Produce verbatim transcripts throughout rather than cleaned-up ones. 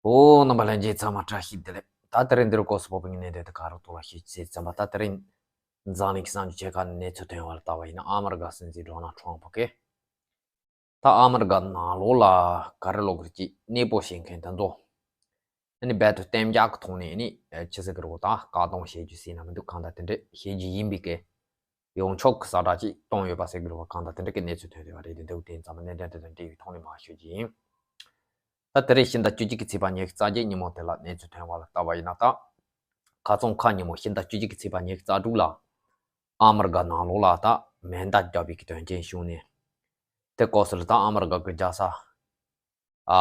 ཨོ། རྣམ་པ་ལྷན་རྒྱས་ཚང་མ་བཀྲ་ཤིས་བདེ་ལེགས། ད་དེ་རིང་འདིར་སྐོར་སུ་བོད་པའི་གནད་དོན་དེ་ག་རུ་གཏོང་བ་ཤེས་ཚེ་ཙམ་པ། ད་དེ་རིང་འཛམ་གླིང་གི་གསར་འགྱུར་ཆེ་ཁག་ནས་གནས་ཚུལ་ཐོན་པ་ལ་ལྟ་བ་ཡིན་ན། ཨ་མི་རི་ཀ་སྲིད་འཛིན་ཌོ་ནལ་ཊམ་པ་གིས་ད་ཨ་མི་རི་ཀ་ནང་ལོགས་ལ་ག་རེ་ལབ་དགོས་རེད། ཅིག་གནས་སྤོ་བྱེད་མཁན་དེ་ཚོ་ཨ་ནི་རྦད་དེ་གཏན་འཇགས་ཀྱི་ཐོག་ནས་ཨ་ནི་ཅི་ཟེར་གི་རེད། ད་བཀག་སྡོམ་བྱེད་རྒྱུ་ཟེར་ན་མི་འདུག་གང་ལྟར་དེ་འདྲ་བྱེད་རྒྱུ་ཡིན་པའི་གི་ཡོངས་ཁྱབ་ཀྱི་གསལ་བསྒྲགས་ཅིག་བཏང་ཡོད་པ་ཟེར་གི་རེད་པ། གང་ལྟར་དེ་འདྲ་གི་གནས་ཚུལ་ཐོན་བསྡད་པ་རེད། དེ་འདྲ་དེ་ཙམ་གནད་དོན་དེ་དང་འབྲེལ་བའི་ཐོག་ནས་མར་ཤོད་ཀྱི་ཡིན། ད་དེ་རིང་ཕྱི་ཟླ་བཅུ་གཅིག་གི་ཚེས་པ་ཉི་ཤུ་རྩ་བརྒྱད་ཉིན་མོ་དེ་ལ་གནས་ཚུལ་ཐོན་པ་ལ་ལྟ་བ་ཡིན་ན། ད་ཁ་སང་ཁ་ཉིན་མོ་ཕྱི་ཟླ་བཅུ་གཅིག་གི་ཚེས་པ་ཉི་ཤུ་རྩ་དྲུག་ལ་ཨ་མི་རི་ཀ་ནང་ལོགས་ལ་ད་མེ་མདའ་བརྒྱབ་པའི་གི་དོན་རྐྱེན་བྱུང་ནས། དེ་སྐབས་སུ་ལ་ད་ཨ་མི་རི་ཀ་གི་རྒྱལ་ས་ཨ་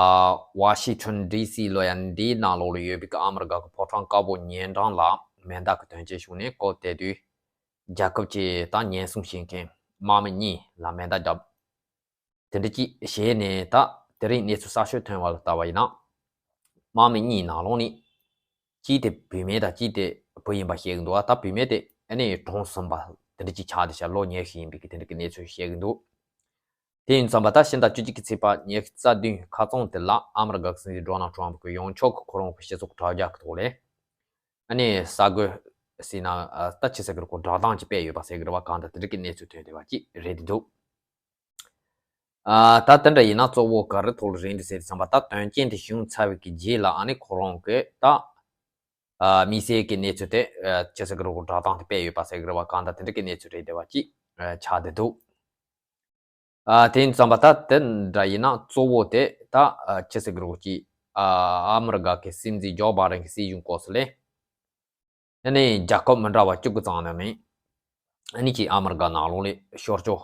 ཝ་ཤིང་ཊོན་ཌི་སི་ལོ་ཡ་འདིའི་ནང་ལོགས་ལ་ཡོད་པའི་གི་ཨ་མི་རི་ཀ་གི་ཕོ་བྲང་དཀར་པོ་ཉེ་འགྲམ་ལ་མེ་མདའ་གི་དོན་རྐྱེན་བྱུང་ནས། སྐབས་དེ་དུས་རྒྱལ་ཁབ་ཀྱི་ད་ཉེན་སྲུང་བྱེད་མཁན་དམག་མི་གཉིས་ལ་མེ་མདའ་བརྒྱབ། དེ་འདྲ་ཅིག་བྱས་ནས། ད་དེ་རིང་གནས་ཚུལ་གསར་ཤོས་ཐོན་པ་ལ་ལྟ་བ་ཡིན་ན། དམག་མི་གཉིས་ནང་ལོགས་ནས་གཅིག་དེ་བུད་མེད་དང་གཅིག་དེ་བུ་ཡིན་པ་བཤད་ཀྱི་འདུག་ད་བུད་མེད་དེ་ཨ་ནི་གྲོངས་ཟིན་པ་དེ་འདྲ་ཅིག་ཆགས་བསྡད་ཤག་ལོ་ཉེར་བཞི་ཡིན་པའི་གི་དེ་འདྲ་གི་གནས་ཚུལ་བཤད་ཀྱི་འདུག་དེ་ཡིན་ཙམ་པ་ད་ཕྱི་ཟླ་བཅུ་གཅིག་གི་ཚེས་པ་ཉི་ཤུ་རྩ་བདུན་ཁ་སང་དེ་ལ་ཨ་མི་རི་ཀ་གི་སྲིད་འཛིན་ཌོ་ནལ་ཊམ་པ་གིས་ཡོངས་ཁྱབ་ཀྱི་ཁོ་རང་གི་སྤྱི་ཚོགས་དྲ་རྒྱ་གི་ཐོག་ལས་ཨ་ནི་གསར་འགོད་ཟེར་ན། ཨ་ད་ཅི་ཟེར་གི་རེད། ཁོ་བསྒྲགས་གཏམ་ཅིག་སྤེལ་ཡོད་པ་ཟེར་གི་རེད་པ། གང་ལྟར་དེ་འདྲ་གི་གནས་ཚུལ་ཐོན་བསྡད་པ་ཅིག་རེད་འདུག་ཨ་ད་དེ་འདྲ་ཡིན་ན་གཙོ་བོ་ག་རེ་ཐོག་ལ་རེད་འདུག་ཟེར་དུས་ཙམ་པ། ད་དོན་རྐྱེན་དེ་བྱུང་ཚར་བའི་གི་རྗེས་ལ་ཨ་ནི་ཁོ་རང་གིས་ད་ཨ་དམིགས་བསལ་གྱི་གནས་ཚུལ་དེ་ཨ་ཅི་ཟེར་གི་རེད། ཁོ་བསྒྲགས་གཏམ་དེ་སྤེལ་ཡོད་པ་ཟེར་གི་རེད་པ། གང་ལྟར་དེ་འདྲ་གི་གནས་ཚུལ་རེད་བསྡད་པ་ཅིག་ཨ་ཆགས་བསྡད་འདུག་ཨ་དེ་ཡིན་ཙམ་པ་ད་དེ་འདྲ་ཡིན་ན་གཙོ་བོ་དེ་ད་ཨ་ཅི་ཟེར་གི་རེད། ཅིག་ཨ་ཨ་མི་རི་ཀ་གི་སྲིད་འཛིན་ཇོ་བྷའི་ཌེན་གི་སྲིད་གཞུང་སྐབས་སུ་ལས་ཨ་ནི་རྒྱལ་ཁབ་མི་འདྲ་བ་བཅུ་དགུ་ཙམ་ནང་ནས་ཨ་ནི་ཅིག་ཨ་མི་རི་ཀ་ནང་ལོགས་ལ་ཤོར་བསྐྱོད་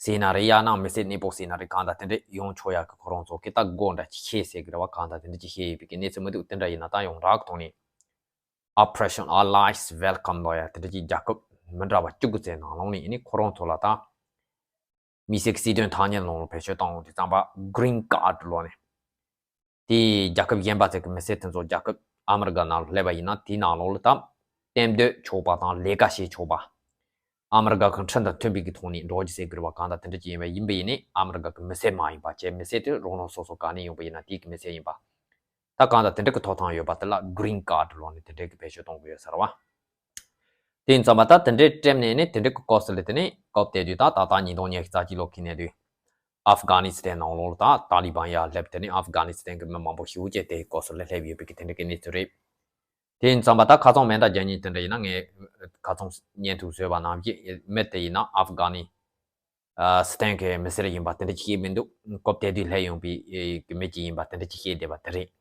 ཟེར་ན་རེད། ཡང་ན་མི་སེར་གནས་སྤོ་ཟེར་ན་རེད། གང་ལྟར་དེ་འདྲ་ཡོང་ཆོག་ཡག་གི་ཁོ་རང་ཚོ་གིས་ད་སྒོ་འདྲ་ཅིག་ཕྱེ་ཟེར་གི་རེད་པ། གང་ལྟར་དེ་འདྲ་ཅིག་བཤད་ཡོད་པའི་གི་གནས་ཚུལ་མི་འདུག་དེ་འདྲ་ཡིན་ན་ད་ཡོངས་གྲགས་ཀྱི་ཐོག་ནས་Operation Allies Welcome ལབ་ཡ་དེ་འདྲ་ཅིག་རྒྱལ་ཁབ་མི་འདྲ་བ་བཅུ་དགུ་ཙམ་ནང་ལོགས་ནས་ཨ་ནི་ཁོ་རང་ཚོ་ལ་ད་མི་སེར་གྱི་སྲིད་དོན་ཐག་ཉེ་ལོགས་ལ་བེད་སྤྱོད་གཏོང་ཡོང་དུས་ཙམ་པ། Green Card ལབ་ནས་དེ་རྒྱལ་ཁབ་གཞན་པ་ཚོ་གི་མི་སེར་དེ་ཚོ་རྒྱལ་ཁབ་ཨ་མི་རི་ཀ་ནང་ལ་སླེབས་པ་ཡིན་ན། དེའི་ནང་ལོགས་ལ་ད་གཏན་སྡོད་ཆོག་པ་དང་ལས་ཀ་བྱེད་ཆོག་པ། ཨ་མི་རི་ཀ་གི་ཁྲིམས་དང་མཐུན་པའི་གི་ཐོག་ནས་འགྲོ་རྒྱུ་ཟེར་གི་རེད་པ། གང་ལྟར་དེ་འདྲ་ཅིག་ཡིན་པ་ཡིན་པ་ཡིན་ནའི་ཨ་མི་རི་ཀ་གི་མི་སེར་མ་ཡིན་པ་བྱས། མི་སེར་དེ་རང་རང་སོ་སོ་ག་ནས་ཡོང་པ་ཡིན་ན་དེའི་གི་མི་སེར་ཡིན་པ། ད་གང་ལྟར་དེ་འདྲ་གི་ཐོབ་ཐང་ཡོད་པ་དེ་ལ་Green Card ལབ་ནས་དེ་འདྲ་གི་བེད་སྤྱོད་གཏོང་གི་ཡོད་ས་རེད་པ། དེ་ཡིན་ཙམ་པ་ད་དེ་འདྲའི་སྤྲད་ནས་ནི་དེ་འདྲའི་གི་སྐབས་སུ་ལ་དེ་ནི་སྐབས་དེ་དུས་ད་ད་ལྟ་ཉིས་སྟོང་ཉི་ཤུ་རྩ་གཅིག་ལོ་གི་གནས་དུས་ཨབ་གྷ་ནི་སི་ཐན་ནང་ལོགས་ལ་ད་ཏཱ་ལི་བན་ཡར་སླེབས། དེ་ནི་ཨབ་གྷ་ནི་སི་ཐན་གི་མི་མང་པོ་ཞེ་པོ་ཅིག་དེའི་སྐབས་སུ་ལ་སླེབས་ཡོད་པའི་གི་དེ་འདྲའི་གི་གནས་ཚུལ་རེད། དེ་ཡིན་ཙམ་པ་ད་ཁ་སང་མེ་མདའ་རྒྱག་མཁན་དེ་འདྲ་ཡིན་ན། ངས་ཁ་སང་བརྙན་ཐུང་བཟོས་པ་ནང་བཞིན་མི་དེ་ཡིན་ན་ཨབ་གྷ་ནི་ཨ་སི་ཐན་གྱི་མི་སེར་ཡིན་པ་དེ་འདྲ་ཅིག་བཤད་མི་འདུག་སྐབས་དེ་དུས་སླེབས་ཡོང་པའི་ཨེ་གི་མི་ཅིག་ཡིན་པ་དེ་འདྲ་ཅིག་བཤད་བསྡད་པ་དེ་རེད།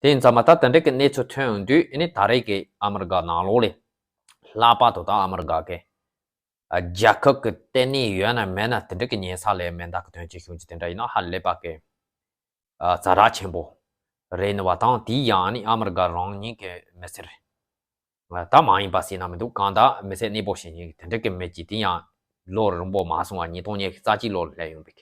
དེ་ཡིན་ཙམ་པ་ད་དེ་འདྲ་གི་གནས་ཚུལ་ཐོན་ཡོང་དུས་ཨ་ནི་ད་རེས་ཀྱི་ཨ་མི་རི་ཀ་ནང་ལོགས་ལ་ལྷག་པར་དུ་ད་ཨ་མི་རི་ཀ་གི་ཨ་རྒྱལ་ཁབ་ཀྱི་ལྟེ་གནས་ཡོད་ན་མེད་ན་དེ་འདྲ་གི་ཉེ་ས་ལ་མེ་མདའ་གི་དོན་རྐྱེན་བྱུང་རྒྱུ་དེ་འདྲ་ཡིན་ན་ཧ་ལས་པ་གི་ཨ་ཛ་དྲག་ཆེན་པོ་རེད་ནི་བ་དང་། དེའི་ཡང་ཨ་ནི་ཨ་མི་རི་ཀ་རང་ཉིད་ཀྱི་མི་སེར་ད་མ་ཡིན་པ་ཟེར་ན་མི་འདུག་གང་ལྟར་མི་སེར་གནས་སྤོ་བྱེད་མཁན་གྱི་དེ་འདྲ་གི་མི་ཅིག་དེ་ཡང་ལོ་རིང་པོ་མ་སོང་བ་ཉིས་སྟོང་ཉི་ཤུ་རྩ་གཅིག་ལོ་ལ་སླེབས་ཡོང་པའི་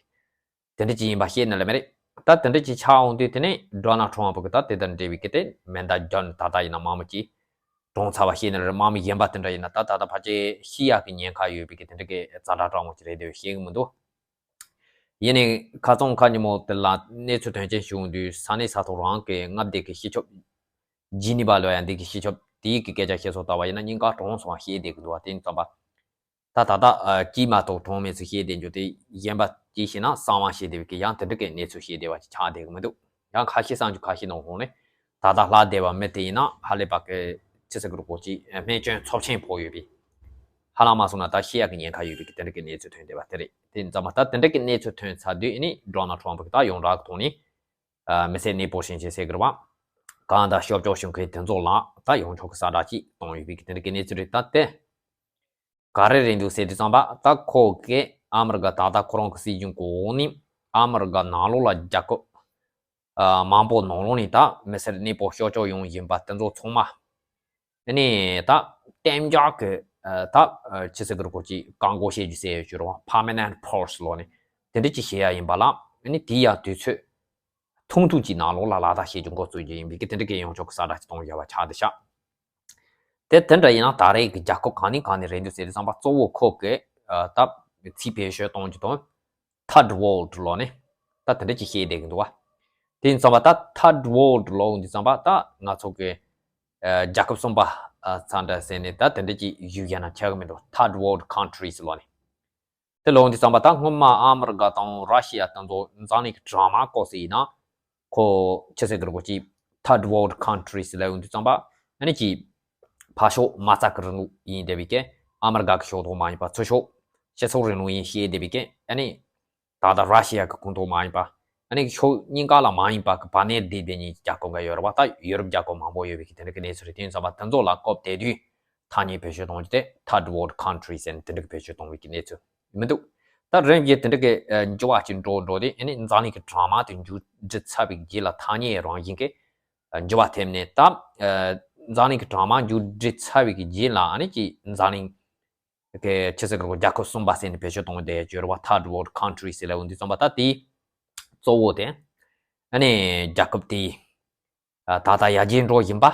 དེ་འདྲ་ཅིག་ཡིན་པ་ཤེས་ནི་ལ་མ་རེད། ད་དེ་འདྲ་ཅིག་ཆགས་འོང་དུས་དེ་ནས་ཌོ་ནལ་ཊམ་པ་གིས་ད་དེ་དང་འབྲེལ་བའི་གི་དེ་མེ་མདའ་བརྒྱབ་ནས་ད་ལྟ་ཡིན་ན་དམག་མི་གཅིག་གྲོངས་ཚར་བ་ཤེས་ནི་ལ་རེད། དམག་མི་གཞན་པ་དེ་འདྲ་ཡིན་ན་ད་ད་ལྟ་ཕལ་ཆེར་ཤི་ཡག་གི་ཉེན་ཁ་ཡོད་པའི་གི་དེ་འདྲ་གི་ཛ་དྲག་སྤྲང་པོ་ཅིག་རེད་དེ་ཤེས་གི་མི་འདུག་ཡིན་ནའི་ཁ་སང་ཁ་ཉིན་མོ་དེ་ལ་གནས་ཚུལ་དོན་རྐྱེན་བྱུང་དུས་ས་གནས་ས་ཐོག་རང་གི་མངའ་སྡེ་གི་སྤྱི་ཁྱབ་ཇི་ནི་ཝ་ལབ་ཡ་འདི་གི་སྤྱི་ཁྱབ་དེའི་གི་སྐད་ཆ་བཤད་སྲོལ་ལྟ་བ་ཡིན་ན་སྙིང་ག་གྲོངས་སོང་བ་ཤེས་བསྡད་གི་འདུག་བ། དེ་ཡིན་ཙམ་པ་ད་ད་ལྟ་ཨ་གཅིག་མ་གཏོགས་གྲོངས་མེད་ཚུལ་བཤད་བསྡད་རྒྱུ་དེ་གཞན་པ་གཅིག་བྱས་ན་གསང་བ་བཤད་བསྡད་པའི་གི་ཡང་དེ་འདྲ་གི་གནས་ཚུལ་བཤད་བསྡད་པ་ཅིག་ཆགས་བསྡད་གི་མི་འདུག་ཡང་ཁ་ཤས་གསར་འགྱུར་ཁ་ཤས་ནང་ལོགས་ནས་ད་ལྟ་ལྷག་བསྡད་པ་མི་དེ་ཡིན་ན་ཧ་ལས་པ་གི་ཅི་ཟེར་གི་རེད། ཁོ་ཅིག་རྨས་སྐྱོན་ཚབས་ཆེན་ཕོག་ཡོད་པའི་ཧ་ལམ་མ་སོང་ན་ད་ཤི་ཡག་གི་ཉེན་ཁ་ཡོད་པའི་གི་དེ་འདྲ་གི་གནས་ཚུལ་ཐོན་བསྡད་པ་དེ་རེད། དེ་ཡིན་ཙམ་པ་ད་དེ་འདྲ་གི་གནས་ཚུལ་ཐོན་ཚར་དུས་ཨ་ནི་ཌོ་ནལ་ཊམ་པ་གིས་ད་ཡོངས་གྲགས་ཀྱི་ཐོག་ནས་ཨ་མི་སེར་གནས་སྤོ་བྱེད་ཅེས་ཟེར་གི་རེད་བ། གང་ལྟར་སྐྱོབ་སྐྱོབ་ཞུ་མཁན་དེ་ཚོ་ལ་ད་ཡོངས་ཁྱབ་ཀྱི་གསལ་བསྒྲགས་ཅིག་བཏང་ཡོད་པའི་གི་དེ་འདྲ་གི་གནས་ཚུལ་རེད། ད་དེ་ག་རེ་རེད་འདུག་ཟེར་དུས་ཙམ་པ་ད་ཁོ་གིས་ཨ་མི་རི་ཀ་ད་ལྟ་ཁོ་རང་གི་སྲིད་གཞུང་གི་འོག་ནས་ཨ་མི་རི་ཀ་ནང་ལོགས་ལ་རྒྱལ་ཁབ་ཨ་མང་པོ་ནང་ལོགས་ནས་ད་མི་སེར་གནས་སྤོ་སྐྱོབ་སྐྱོབ་ཡོང་བཞིན་པ་དེ་ཚོ་ཚང་མ་ཨ་ནི་ད་གཏན་འཇགས་ཀྱི་ཨ་ད་ཨ་ཅི་ཟེར་གི་རེད། ཁོ་ཅིག་བཀག་འགོག་བྱེད་རྒྱུ་ཟེར་ཡོད་རྒྱུ་རེད་བ། Permanent Pause ལབ་ནས་དེ་འདྲ་ཅིག་བྱེད་ཡ་ཡིན་པ་ལ་ཨ་ནི་དེ་ཡང་དུས་ཚོད་ཐུང་ཐུང་ཅིག་ནང་ལོགས་ལ་ལག་བསྟར་བྱེད་རྒྱུ་འགོ་བཙུགས་རྒྱུ་ཡིན་པའི་གི་དེ་འདྲ་གི་ཡོངས་ཁྱབ་ཀྱི་གསལ་བསྒྲགས་ཅིག་གཏོང་བཞག་པ་ཆགས་བསྡད་ཤག་དེ་དེ་འདྲ་ཡིན་ན་ད་རེས་ཀྱི་རྒྱལ་ཁབ་གང་ནས་གང་ནས་རེད་འདུག་ཟེར་དུས་ཙམ་པ་གཙོ་བོ་ཁོ་གི་ཨ་ད་ཚིག་བེད་སྤྱོད་གཏོང་རྒྱུ་དང་Third World ལབ་ནས་ད་དེ་འདྲ་ཅིག་བཤད་བསྡད་ཀྱི་འདུག་བ། དེ་ཡིན་ཙམ་པ་ད་third world ལབ་འོང་དུས་ཙམ་པ་ད་ང་ཚོ་གི་ཨ་རྒྱལ་ཁབ་གསུམ་པ་ཨ་ཚང་འདྲ་ཟེར་ནས་ད་དེ་འདྲ་ཅིག་ཞུ་ཡ་ན་ཆགས་ཀྱི་མི་འདུག third world countries ལབ་ནས། དེ་ལབ་འོང་དུས་ཙམ་པ་ད་སྔོན་མ་ཨ་མི་རི་ཀ་དང་ར་ཤི་ཡ་དེ་ཚོ་འཛམ་གླིང་གི་གྲངས་མང་བཀོད་ཟེར་ཡིན་ན། ཁོ་ཆི་ཟེར་གི་རེད། ཁོ་ཅིག་third world countries ལབ་འོང་དུས་ཙམ་པ་ཨ་ནི་ཅིག་ཕར་ཕྱོགས་མ་རྩ་གི་རིང་ལུགས་ཡིན་བསྡད་པའི་ཀྱི་ཨ་མི་རི་ཀ་གི་ཕྱོགས་གཏོགས་མ་ཡིན་པ། ཚུར་ཕྱོགས་སྤྱི་ཚོགས་རིང་ལུགས་ཡིན་བཤད་བསྡད་པའི་ཀྱི་ཨ་ནི་ད་ལྟ་ར་ཤི་ཡ་གི་ཁོངས་གཏོགས་མ་ཡིན་པ། ཨ་ནི་ཕྱོགས་གཉིས་ཀ་ལ་མ་ཡིན་པ་གི་བར་ནས་བསྡད་བསྡད་མཁན་རྒྱལ་ཁབ་འགའ་ཡོད་རེད་བ། ད་ཡུ་རོབ་རྒྱལ་ཁབ་མང་པོ་ཡོད་པའི་ཀྱི་དེ་འདྲ་གི་གནས་ཚུལ་རེད། དེ་ཡིན་ཙམ་པ་དེ་ཚོ་ལ་བཀོད་བསྡད་དུས་ཐ་སྙད་བེད་སྤྱོད་གཏོང་རྒྱུ་དེ་third world countries ཟེར་ནས་དེ་འདྲ་གི་བེད་སྤྱོད་གཏོང་བའི་ཀྱི་གནས་ཚུལ་མི་འདུག་ད་རིམ་བཞིན་དེ་འདྲ་གི་ཨ་འགྱུར་བ་ཅིག་འགྲོ་འགྲོ་དེ་ཨ་ནི་འཛམ་གླིང་གི་གྲངས་མང་དེ་མཇུག་སྒྲིལ་ཚར་བའི་རྗེས་ལ་ཐ་སྙད་རང་བཞིན་གྱི་ཨ་འགྱུར་བ་ཐེབས་ནས། ད་ཨ་འཛམ་གླིང་གི་གྲངས་མང་མཇུག་སྒྲིལ་ཚར་བའི་གི་རྗེས་ལ་ཨ་ནི་ཅིག་འཛམ་གླིང་གི་ཆི་ཟེར་གི་རེད། རྒྱལ་ཁབ་གསུམ་པ་ཟེར་ནས་བེད་སྤྱོད་གཏོང་བསྡད་ཡོད་རེད་བ། third world countries ཟེར་ལབ་འོང་དུས་ཙམ་པ་ད་དེའི་གཙོ་བོ་དེ་ཨ་ནི་རྒྱལ་ཁབ་དེའི་ཨ་ད་ལྟ་ཡར་རྒྱས་འགྲོ་བཞིན་པ།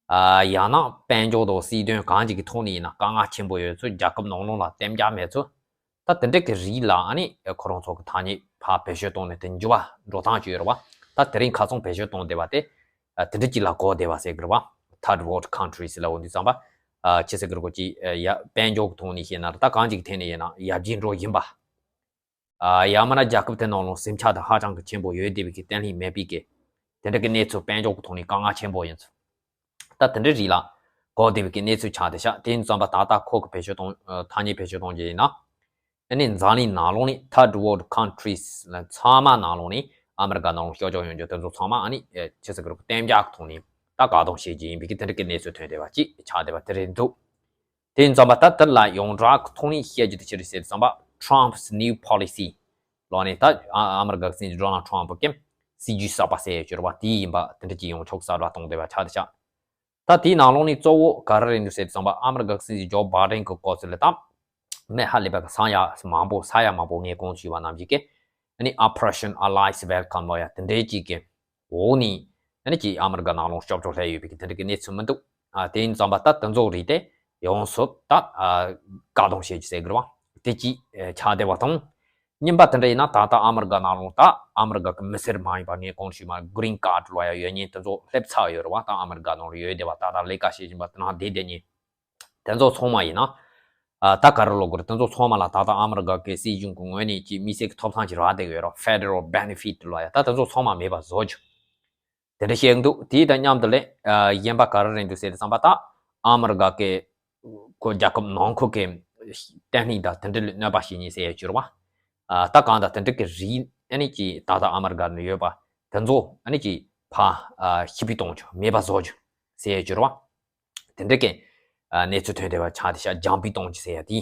ཨ་ཡང་ན་དཔལ་འབྱོར་དང་སྲིད་དོན་གང་ཅིག་གི་ཐོག་ནས་ཡིན་ན་དཀའ་ངལ་ཆེན་པོ་ཡོད་ཚུལ། རྒྱལ་ཁབ་ནང་ལོགས་ལ་གཏན་འཇགས་མེད་ཚུལ། ད་དེ་འདྲ་གི་རིགས་ལ་ཨ་ནི་ཁོ་རང་ཚོ་གི་ཐ་སྙད་ཕར་བེད་སྤྱོད་གཏོང་ནས་དེ་འགྱུར་བ་འགྲོ་སྟངས་ཅིག་ཡོད་རེད་བ། ད་དེ་རིང་ཁ་སང་བེད་སྤྱོད་གཏོང་བསྡད་པ་དེ་ཨ་དེ་འདྲ་ཅིག་ལ་གོ་བསྡད་པ་ཟེར་གི་རེད་བ། third world countries ལབ་འོང་དུས་ཙམ་པ་ཨ་ཆི་ཟེར་གི་རེད། ཁོ་ཅིག་ཨ་ཡ་དཔལ་འབྱོར་གི་ཐོག་ནས་བཤད་ན་རེད། ད་གང་ཅིག་གི་ཐད་ནས་ཡིན་ན་ཡར་རྒྱས་འགྲོ་བཞིན་པ། ཨ་ཡང་མིན་ན་རྒྱལ་ཁབ་དེ་ནང་ལོགས་ཟིང་ཆ་དེ་ཧ་ཅང་གི་ཆེན་པོ་ཡོད་བསྡད་པའི་གི་བརྟན་ལྷིང་མེད་པའི་གི་དེ་འདྲ་གི་གནས་ཚུལ། དཔལ་འབྱོར་གི་ཐོག་ནས་དཀའ་ངལ་ཆེན་པོ་ཡིན་ཚུལ། ད་དེ་འདྲའི་རིགས་ལ་གོ་བསྡད་པའི་གི་གནས་ཚུལ་ཆགས་བསྡད་ཤག་དེ་ཡིན་ཙམ་པ་ད་ལྟ་ཁོ་གི་བེད་སྤྱོད་གཏོང་ཨ་ཐ་སྙད་བེད་སྤྱོད་གཏོང་རྒྱུ་ཡིན་ན། ཨ་ནི་འཛམ་གླིང་ནང་ལོགས་ནས་third world countries ལ་ཚང་མ་ནང་ལོགས་ནས་ཨ་མི་རི་ཀ་ནང་ལོགས་སྐྱོབ་བཅོལ་ཡོང་རྒྱུ་དེ་ཚོ་ཚང་མ་ཨ་ནི་ཨ་ཆི་ཟེར་གི་རེད། གཏན་འཇགས་གི་ཐོག་ནས་ད་བཀག་སྡོམ་བྱེད་རྒྱུ་ཡིན་པའི་གི་དེ་འདྲ་གི་གནས་ཚུལ་ཐོན་བསྡད་པ་ཅིག་ཆགས་བསྡད་པ་དེ་རེད་འདུག་དེ་ཡིན་ཙམ་པ་ད་དེ་ལ་ཡོངས་གྲགས་ཀྱི་ཐོག་ནས་བཤད་རྒྱུ་དེ་ཅི་རེད་ཟེར་ཙམ་པ། Trump's new policy ལོག་ནས་ད་ཨ་ཨ་མི་རི་ཀ་གི་སྲིད་འཛིན་ཌོ་ནལ་ཊམ་པ་གི་སྲིད་ཇུས་གསར་པ་ཟེར་ཡོད་རེད་བ། དེ་ཡིན་པ་དེ་འདྲ་ཅིག་ཡོང་ཆོག་གསར་པ་གཏོང་བསྡད་པ་ཆགས་བསྡད་ཤག་ད་དེའི་ནང་ལོགས་ནས་གཙོ་བོ་ག་རེ་རེད་འདུག་ཟེར་ཙམ་པ། ཨ་མི་རི་ཀ་གི་སྲིད་འཛིན་ཇོ་བྷའི་ཌེན་གྱི་སྐབས་སུ་ལ་ད་མི་ཧ་ལས་པ་གི་ས་ཡ་མང་པོ་ས་ཡ་མང་པོ་ངས་གོང་དུ་ཞུས་པ་ནང་བཞིན་གྱི་ཨ་ནི་Operation Allies Welcome ལབ་ཡ་དེ་འདྲའི་ཅིག་གི་འོག་ནས་ཨ་ནི་ཅིག་ཨ་མི་རི་ཀ་ནང་ལོགས་སྐྱོབ་བཅོལ་སླེབས་ཡོད་པའི་གི་དེ་འདྲ་གི་གནས་ཚུལ་མི་འདུག་ཨ་དེ་ཡིན་ཙམ་པ་ད་དེ་ཚོ་རིགས་དེ་ཡོངས་སུ་ད་ཨ་བཀག་སྡོམ་བྱེད་རྒྱུ་ཟེར་གི་རེད་བ། དེ་ཅིག་ཨ་ཆགས་བསྡད་པ་དང་། གཉིས་པ་དེ་འདྲ་ཡིན་ན་ད་ལྟ་ཨ་མི་རི་ཀ་ནང་ལོགས་ད་ཨ་མི་རི་ཀ་གི་མི་སེར་མ་ཡིན་པ། ངས་གོང་དུ་ཞུས་མ་Green Card ལབ་ཡ་ཡོད་མཁན་དེ་ཚོ་སླེབས་ཚར་ཡོད་རེད་བ། ད་ཨ་མི་རི་ཀ་ནང་ལ་ཡོད་བསྡད་པ། ད་ལྟ་ལས་ཀ་བྱེད་བཞིན་པ། དེ་ནང་བསྡད་བསྡད་མཁན་དེ་ཚོ་ཚང་མ་ཡིན་ན། ཨ་ད་ག་རེ་ལབ་དགོས་རེད། དེ་ཚོ་ཚང་མ་ལ་ད་ལྟ་ཨ་མི་རི་ཀ་གི་སྲིད་གཞུང་གི་ངོས་ནས་ཀྱི་དམིགས་བསལ་གྱི་ཐོབ་ཐང་ཅིག་རག་བསྡད་ཡོད་རེད། Federal Benefit ལབ་ཡ། ད་དེ་ཚོ་ཚང་མ་མེད་པ་བཟོ་རྒྱུ་དེ་འདྲ་བཤད་འདུག་དེ་དང་མཉམ་དུ་ལས་ཨ་གཞན་པ་ག་རེ་རེད་འདུག་ཟེར་བསམ་པ། ད་ཨ་མི་རི་ཀ་གི་ཁོ་རྒྱལ་ཁབ་ནང་ཁུལ་གྱི་བརྟན་ལྷིང་དང་དེ་འདྲ་ལ་གནོད་པ་བྱེད་མཁན་ཟེར་ཡ་ཅིག་ཡོད་རེད་བ། ཨ་ད་གང་ལྟར་དེ་འདྲ་གི་རིགས་ཨ་ནི་ཅིག་ད་ལྟ་ཨ་མི་རི་ཀ་ནང་ཡོད་པ་དེ་ཚོ་ཨ་ནི་ཅིག་ཕར་ཨ་ཞི་བདེ་གཏོང་རྒྱུ། མེད་པ་བཟོ་རྒྱུ་ཟེར་ཡ་ཅིག་ཡོད་རེད་བ། དེ་འདྲ་གི་ཨ་གནས་ཚུལ་ཐོན་བསྡད་པ་ཆགས་བསྡད་ཤག་རྒྱང་འབུད་གཏོང་རྒྱུ་ཟེར་ཡ་དེ།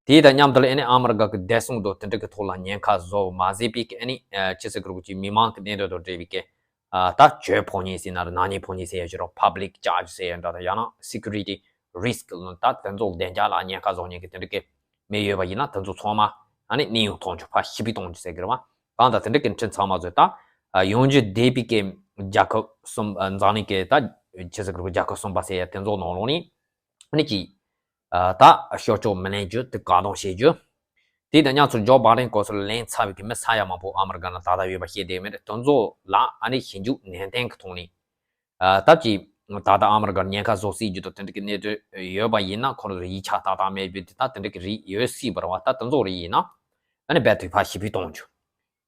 དེ་དང་མཉམ་དུ་ལ་ཨ་ནི་ཨ་མི་རི་ཀ་གི་བདེ་སྲུང་དང་དེ་འདྲ་གི་ཐོག་ལ་ཉེན་ཁ་བཟོ་མ་བཟོས་པའི་གི་ཨ་ནི་ཨ་ཅི་ཟེར་དགོས་རེད། ཅིག་མི་མང་གི་བདེ་དོན་དང་འབྲེལ་བའི་གི་ཨ་ད་གྱོད་ཕོག་མཁན་ཟེར་ན་རེད། ན་ཉེན་ཕོག་མཁན་ཟེར་ཡ་ཅིག་ཡོད་རེད། Public Charge ཟེར་ཡ་འདྲ་དང་། ཡང་ན་Security Risk ལ་ད་དེ་ཚོ་བདེ་འཇགས་ལ་ཉེན་ཁ་བཟོ་མཁན་གི་དེ་འདྲ་གི་མི་ཡོད་པ་ཡིན་ན་དེ་ཚོ་ཚང་མ་ཨ་ནི་གནས་དབྱུང་གཏོང་རྒྱུ། ཕར་ཞི་བདེ་གཏོང་རྒྱུ་ཟེར་གི་རེད་བ། གང་ལྟར་དེ་འདྲ་གི་ཁྲིམས་ཚང་མ་བཟོས། ད་ཨ་ཡོང་རྒྱུ་བསྡད་པའི་གི་རྒྱལ་ཁབ་གསུམ་ཨ་འཛམ་གླིང་གི་ད་ཅི་ཟེར་དགོས་རེད། རྒྱལ་ཁབ་གསུམ་པ་ཟེར་ཡ་དེ་ཚོ་ནང་ལོགས་ནས་ཨ་ནི་ཅིག་ཨ་ད་ཕྱོགས་ཕྱོགས་མི་ལེན་རྒྱུ་དེ་བཀག་སྡོམ་བྱེད་རྒྱུ། དེ་དང་མཉམ་དུ་ཇོ་བྷའི་ཌེན་སྐབས་སུ་ལེན་ཚར་བའི་གི་མི་ས་ཡ་མང་པོ་ཨ་མི་རི་ཀ་ནང་ད་ལྟ་ཡོད་པ་ཤེས་བསྡད་མེད། དེ་ཚོ་ལ་ཨ་ནི་ཞིབ་འཇུག་ནན་ཏན་གི་ཐོག་ནས་ཨ་སྟབས་ཀྱིས་ད་ལྟ་ཨ་མི་རི་ཀར་ཉེན་ཁ་བཟོ་སྲིད་རྒྱུ་དང་དེ་འདྲ་གི་གནད་དོན་ཡོད་པ་ཡིན་ན། ཁོ་རང་ཚོ་ཡིག་ཆ་ཏག་ཏག་མེད་རྒྱུ་དེ་ད་དེ་འདྲ་གི་རིགས་ཡོད་སྲིད་པ་རེད་བ། ད་དེ་ཚོ་རིགས་ཡིན་ན་ཨ་ནི་རྦད་དེ་ཕར་ཞི་བདེ་གཏོང་རྒྱུ།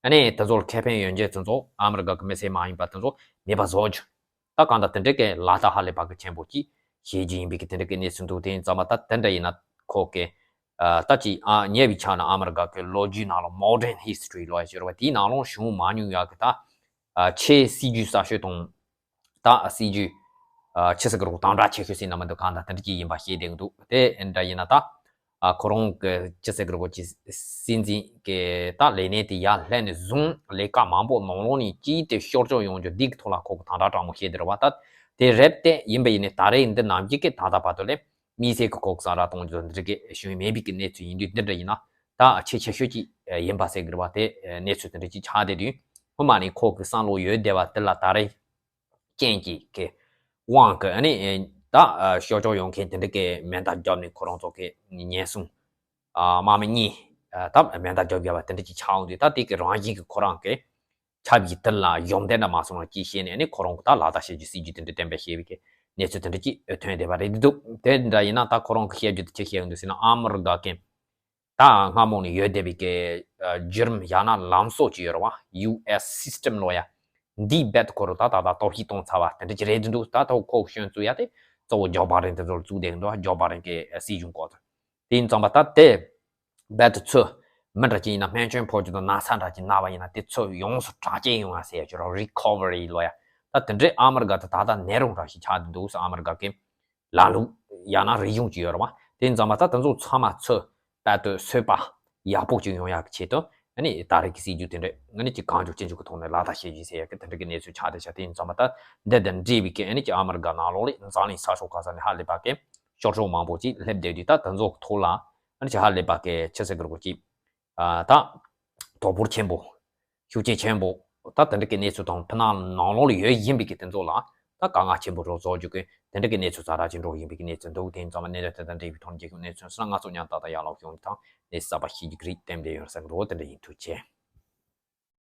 ཨ་ནི་དེ་ཚོར་ཁེ་ཕན་ཡོང་མཁན་དེ་ཚོ་ཨ་མི་རི་ཀ་གི་མི་སེར་མ་ཡིན་པ་དེ་ཚོ་མེད་པ་བཟོ་རྒྱུ། ད་གང་ལྟར་དེ་འདྲ་གི་ལག་བསྟར་ཧ་ལས་པ་གི་ཆེན་པོ་ཅིག་བྱེད་རྒྱུ་ཡིན་པའི་གི་དེ་འདྲ་གི་གནས་ཚུལ་འདུག་དེ་ཡིན་ཙང་མ་ད་དེ་འདྲ་ཡིན་ན་ཁོ་གི་ཨ་ད་ཅིག་ཨ་ཉེ་བའི་ཆར་ན་ཨ་མི་རི་ཀ་གི་ལོ་རྒྱུས་ནང་ལ་Modern History ལབ་ཡ་ཅིག་ཡོད་རེད་བ། དེའི་ནང་ལོགས་བྱུང་མ་མྱོང་ཡ་གི་ད་ཨ་ཆེས་སྲིད་ཇུས་གསར་ཤོས་དང་། ད་སྲིད་ཇུས་ཨ་ཆི་ཟེར་གི་རེད། དམ་དྲག་ཆེ་ཤོས་ཟེར་ན་མི་འདུག་གང་ལྟར་དེ་འདྲ་ཅིག་ཡིན་པ་ཤེས་བསྡད་ཀྱི་འདུག་དེ་འདྲ་ཡིན་ན་ད་ཨ་ཁོ་རང་གི་ཆི་ཟེར་གི་རེད། ཁོ་ཅིག་སྲིད་འཛིན་གི་ད་ལས་གནས་དེ་ཡར་སླེབས་ནས་བཟུང་ལས་ཀ་མང་པོ་ནང་ལོགས་ནས་ཅིག་དེ་ཤོར་ཆོག་ཡོང་རྒྱུ་འདི་གི་ཐོག་ལ་ཁོ་གི་དམ་དྲག་དྲག་མོ་བྱས་བསྡད་རེད་བ། ད་དེ་རེད་དེ་ཡིན་པ་ཡིན་ནའི་ད་རེས་འདི་ནམ་རྒྱུན་གི་ད་ལྟ་བར་དུ་ལས་དམིགས་བསལ་གི་ཁོ་གི་གསང་རག་གཏོང་རྒྱུ་འདི་འདྲ་གི་བྱུང་མེད་པའི་གི་གནས་ཚུལ་ཡིན་དུས་འདི་འདྲ་ཡིན་ན་ད་ཆེས་ཆེ་ཤོས་ཅིག་ཡིན་པ་ཟེར་གི་རེད་བ། དེ་གནས་ཚུལ་དེ་འདྲ་ཅིག་ཆགས་བསྡད་དུས་སྔོན་མ་ནས་ཁོ་གི་བསམ་བློ་ཡོད་བསྡད་པ་དེ་ལ་ད་རེས་རྐྱེན་གྱིས་ཀྱི་དབང་གིས་ཨ་ནི་ད་ཤོར་ཆོག་ཡོང་མཁན་དེ་འདྲ་གི་མེ་མདའ་བརྒྱབ་ནས་ཁོ་རང་ཚོ་གི་ཉེན་སྲུང་ཨ་དམག་མི་གཉིས་ཨ་ད་མེ་མདའ་བརྒྱབ་བསྡད་པ་དེ་འདྲ་ཅིག་ཆགས་འོང་དུས། ད་དེ་གི་རང་བཞིན་གྱིས་ཁོ་རང་གི་ ཆབ་ཀྱི་དོན་ལ་གཞོམ་དེ་འདྲ་མ་སོང་ན་ཅི་ཤེས་ནས་ནི་ཁོ་རང་གི་ད་ལག་བསྟར་བྱེད་རྒྱུ་སྲིད་ཇུས་དེ་འདྲ་བསྟན་པ་ཞེས་པའི་གི་གནས་ཚུལ་དེ་འདྲ་ཅིག་ཐོན་བསྡད་པ་རེད་འདུག་དེ་འདྲ་ཡིན་ན་ད་ཁོ་རང་གི་བཤད་རྒྱུ་དེ་ཅི་བཤད་ཡོང་འདུག་ཟེར་ན། ཨ་མི་རི་ཀ་གི་ད་སྔ་མོ་ནས་ཡོད་བསྡད་པའི་གི་བརྒྱུད་རིམ་ཡང་ན་ལམ་སྲོལ་ཅིག་ཡོད་རེད་བ། ཡུ་ཨེས་སི་སི་ཊེམ་ལོ་ཡ། འདིའི་རྦད་ཁོ་རང་ད་ད་ད་སྟོབས་ཤུགས་གཏོང་ཚར་བ་དེ་འདྲ་ཅིག་རེད་འདུག་ད་ཐོག་ཁོ་གཞོན་ཚོ་ཡ་དེ་གཙོ་བོ་ཇོ་བྷའི་ཌེན་དེ་ཚོར་བཙུགས་བསྡད་ཀྱི་འདུག་ཇོ་བྷའི་ཌེན་གི་སྲིད་གཞུང་སྐོར་དུ། དེ་ཡིན་ཙང་པ་ད་དེ་རྦད་དེ་ཚོ་མི་འདྲ་ཅིག་ཡིན་ན་སྨན་བཅོས་ཕོག་རྒྱུ་དང་ན་ཚ་འདྲ་ཅིག་ན་བ་ཡིན་ན་དེ་ཚོ་ཡོངས་སུ་དྲག་སྐྱེད་ཡོང་བ་ཟེར་ཡ་ཅིག་རོ། རི་ཁོ་ཝ་རི་ལོ་ཡ། ད་དེ་འདྲའི་ཨ་མི་རི་ཀ་དེ་ད་ལྟ་ནད་རོགས་འདྲ་ཞིག་ཆགས་བསྡད་འདུག་ཟེར། ཨ་མི་རི་ཀ་གི་ལམ་ལུགས་ཡང་ན་རིག་གཞུང་ཅིག་ཡོད་རེད་བ། དེ་ཡིན་ཙང་པ་ད་དེ་ཚོ་ཚང་མ་ཚོ་རྦད་དེ་གསོས་པ་ཡག་པོ་ཅིག་ཡོང་ཡག་གི་ཆེད་དུ་ཨ་ནི་ད་རེས་ཀྱི་སྲིད་ཇུས་དེ་འདྲ་ཨ་ནི་ཅིག་གང་མགྱོགས་ཅི་མགྱོགས་ཀྱི་ཐོག་ནས་ལག་བསྟར་བྱེད་རྒྱུ་ཟེར་ཡག་གི་དེ་འདྲ་གི་གནས་ཚུལ་ཆགས་བསྡད་ཤག་དེ་ཡིན་ཙང་པ་ད་འདི་དང་འབྲེལ་བའི་གི་ཨ་ནི་ཅིག་ཨ་མི་རི་ཀ་ནང་ལོགས་ལ་འཛམ་གླིང་ས་ཕྱོགས་ག་ས་ནས་ཧ་ལས་པ་གི་ཤོག་ཁྲག་མང་པོ་ཅིག་སླེབས་བསྡད་དུས་ད་དེ་ཚོ་གི་ཐོག་ལ་ཨ་ནི་ཅིག་ཧ་ལས་པ་གི་ཆི་ཟེར་གི་རེད་གོ་ཅིག་ཨ་ད་དོ་ཕོག་ཆེན་པོ། ཤུགས་རྐྱེན་ཆེན་པོ། ད་དེ་འདྲ་གི་གནས་ཚུལ་དང་ཕྱི་ནང་ནང་ལོགས་ལ་ཡོད་བཞིན་པའི་གི་དེ་ཚོ་ལ་ད་དཀའ་ངལ་ཆེན་པོ་རོགས་བཟོ་རྒྱུ་གི་དེ་འདྲ་གི་གནས་ཚུལ་ཛ་དྲག་ཅིག་འགྲོ་བཞིན་པའི་གི་གནས་ཚུལ་འདུག་དེ་ཡིན་ཙང་མ་གནད་དོན་དེ་དང་འབྲེལ་བའི་ཐོག་ནས་རྒྱལ་ཁབ་གནས་ཚུལ་སོང་ན་ང་ཚོ་མཉམ་ཏག་ཏག་ཡར་ལོག་ཤོག་དང་གནས་ཚུལ་གསར་པ་ཤེས་རྒྱུ་གི་རེད། དེ་འདྲ་ཡོད་ས་འགྲོ་དེ་འདྲ་ཡིན། ཐུགས་རྗེ་ཆེ།